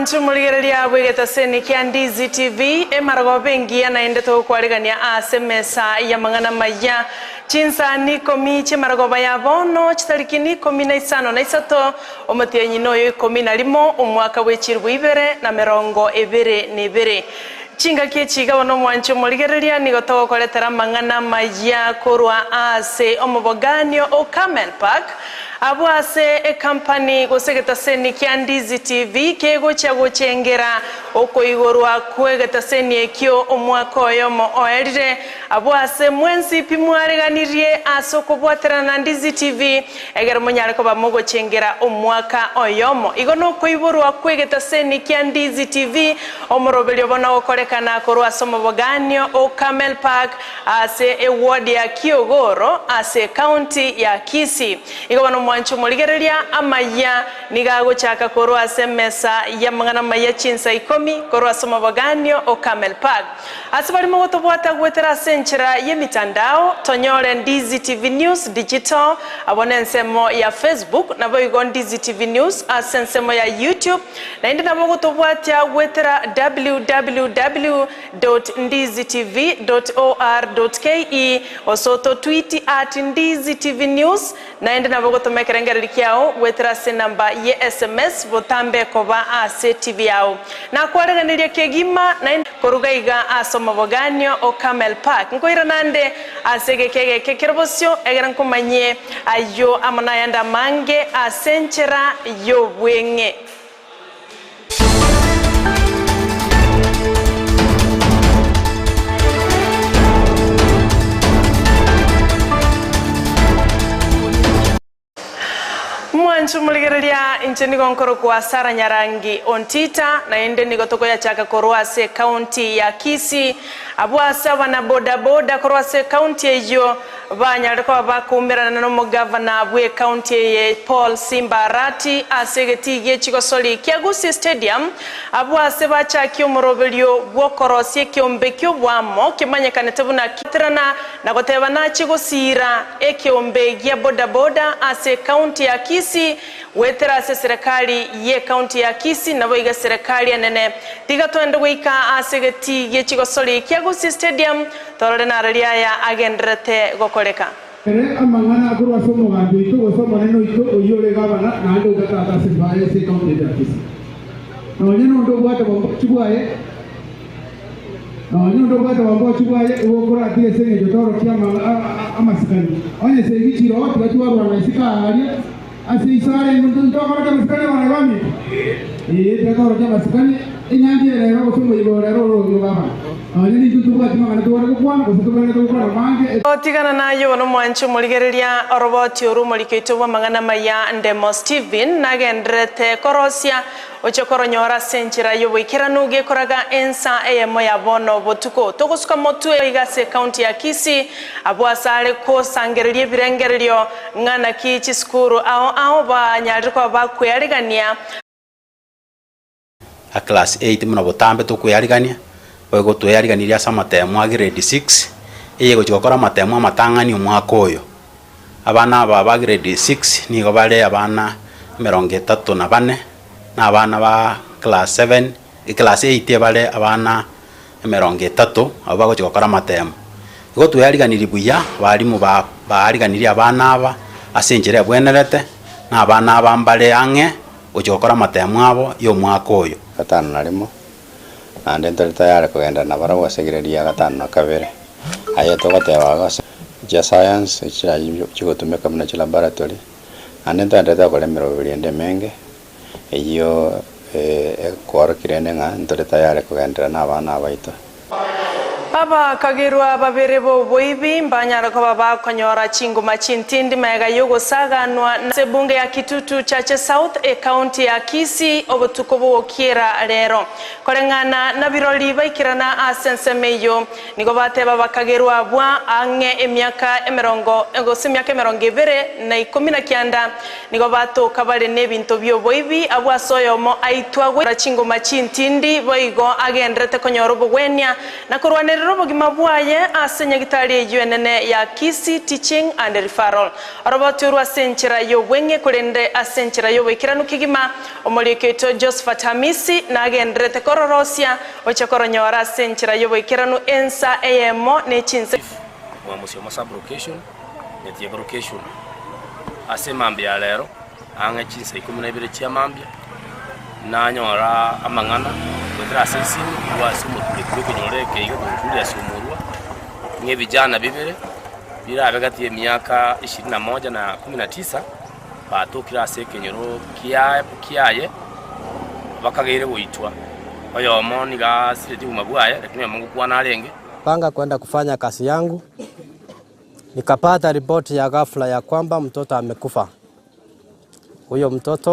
Mwanche omorigereria bw'egetaseni kia Ndizi TV, emarogoba engiya naende togokwaregania ase emesa y'amang'ana amaya. Chinsani ikomi chi'emarogoba ya bono, chitariki n'ikomi na isano na isato, omotienyi noyo ikomi na rimo, omwaka bwe chilifu ibere na merongo ebere na ebere. Chingaki echi iga bono omwanche omorigereria nigo togokoretera amang'ana amaya korwa ase omoboganio o Carmel Park, abwo ase ecompany gose egetaseni kia Ndizi TV kegochia gochengera okoigorwa kw'egetaseni ekio omwaka oyomo oerire. Abwo ase mwensi pi mwareganirie ase okobwaterana na Ndizi TV egere monyare koba mogochengera omwaka oyomo. Igo nokoiborwa kw'egetaseni kia Ndizi TV, omoroberio bono ogokorekana korwa ase omoboganio o Carmel Park ase eward ya Kiogoro ase ecounty ya Kisii. Igo bono mwanche omorigereria amayia nigo agochaka korwa ase emesa y'amang'ana amaya chinsa ikomi korwa ase omoboganio o Carmel Park. Ase baria mogotobwata goetera ase enchera y'emitandao, tonyore Ndizi TV News Digital abwo nensemo ya Facebook, naboigo Ndizi TV News ase ensemo ya YouTube, naende nabo ogotobwatia goetera www dot ndizitv dot or dot ke gose ototwiti at Ndizi TV News, naende nabo ogotoma ekerengererio kiao goetera ase enamba ye sms botambe koba ase TV yao. Nakwareganirie kegima naende koruga iga ase omoboganio o Carmel Park. Nkoirana nde ase egeka egeke kere bosio egere nkomanyie ayio amo nayande amange ase enchera y'obweng'e. Mwanche omorigereria, inche nigo nkorokwa Sarah Nyarangi Ontita, naende nigo tokoyachaka korwa ase ecounty ya Kisii, abwo ase abana boda boda korwa ase ecounty eyio banyarire koba bakoumerana nomogavana bw'ecounty eye Paul Simba Arati ase egetii gie chigosori kia Gusii Stadium, abwo ase bachakia omoroberio bw'okorosia ekeombe ki'oboamo kemanyekanete buna Kitirana Na goteba nachie gosiira ekeombe gia bodaboda ase ecounty ya Kisii goetera ase eserekari y'ecounty ya Kisii naboigo eserekari enene. Tiga toende goika ase egetii gie chigosori kia Gusii Stadium torore narari aya agendererete gokoreka. Ere amang'ana akorwa ase omogambi oito gose omonene oito oyio ore gavana naende oika tata ase ebara ase ecounty eye ya Kisii. Nonya nonde obwate bombochi bwaye. Nonya onde obwate obombochu bwaye, igo okoratire ase engencho torokia amasikani. Onye segi chiroho, tiga twarwana isiko aaria ase iso arenge, ntokorokia amasikani abana baminto? Ee, tiga torokie amasikani. Enyancha ere ero gose omoyega ore ero ore oyo bw'abana. Nonya nintwe ntobwati mang'ana tobare gokwana, gose tobwenerete gokwana amange. Tigana naye bono omwanche omorigereria oroboti orwo omoriki oito bw'amang'ana amaya Ndemo Stephen nagendererete korosia Oche koronyora ase enchera y'oboikeranu gekoraga ensa eyemo ya bono botuko. Togosuka motwe iga ase ecounty ya Kisii, abwo ase are kosangereria ebirengererio ng'a naki chisukuru ao ao banyarire koba bakwearigania. A class eight buna botambe tokwearigania, boigo tweariganirie ase amatemo a grade six, eye egochia gokora amatemo amatang'ani omwaka oyo. Abana aba ba grade six nigo bare abana emerongo etato na bane, na abana ba class seven, class eight ebare abana emerongo etato, abwo bagochia gokora amatemo. Igo tweariganirie buya, abalimu ba baariganirie abana aba ase enchera ebwenerete, na abana aba mbare ang'e gochia gokora amatemo abo ya omwaka oyo. Gatano na rimo, naende ntore tayari kogenda nabarabwo ase grade ya gatano na kabere. Aye togoteba iga ase chia science echiayi chigotumeka buna chilaboratory, naende ntoenderete gokora emeroberi ende emenge, eyio ekoorokia rende ng'a ntore tayari kogenderera na abana abaito. Abakagerwa babere b'oboibi mbanyare koba bakonyora chinguma chintindi magega y'ogosaganwa nase ebunge ya Kitutu Chache South, ecounty ya Kisii obotuko bogokiera rero. Koreng'ana nabirori baikerana ase ensemo eyio, Nigo bateba bakagerwa abwo ang'e emiaka emerongo, gose emiaka emerongo ebere na ikomi na kianda, nigo batoka bare nebinto bi'oboibi, abwo ase oyomo aitwa goikera chingoma chintindi, boigo agenderete konyora obogwenia na korwanerera. Onyorire obogima bwaye ase nyagitari eyio enene ya Kisii Teaching and Referral. Oroboti orwo ase enchera y'obweng'e korende ase enchera y'oboikeranu kegima, omoriki oito Josephat Hamisi nagendererete kororosia oche koronyora ase enchera y'oboikeranu ensa eyemo ne chinsa. Chief bwa Musyomo Sub-location, Nyatieko Location, ase emambia ya rero ang'e chinsa ikomi na ibere chia mambia, nanyora amang'ana goetera ase esimi korwa ase omotureti bw'ekenyoro eke iga korwa Julius Omurwa, ng'a ebijana bibere birabe gati y'emiaka ishirini na moja na kumi na tisa, batokire ase ekenyoro kia kiaye, bakageire goitwa. Oyomo nigo asiretie obogima bwaye, lakini oyomo ngokwana arenge. Panga kwenda kufanya kazi yangu, nikapata ripoti ya ghafla ya kwamba mtoto amekufa. Huyo mtoto.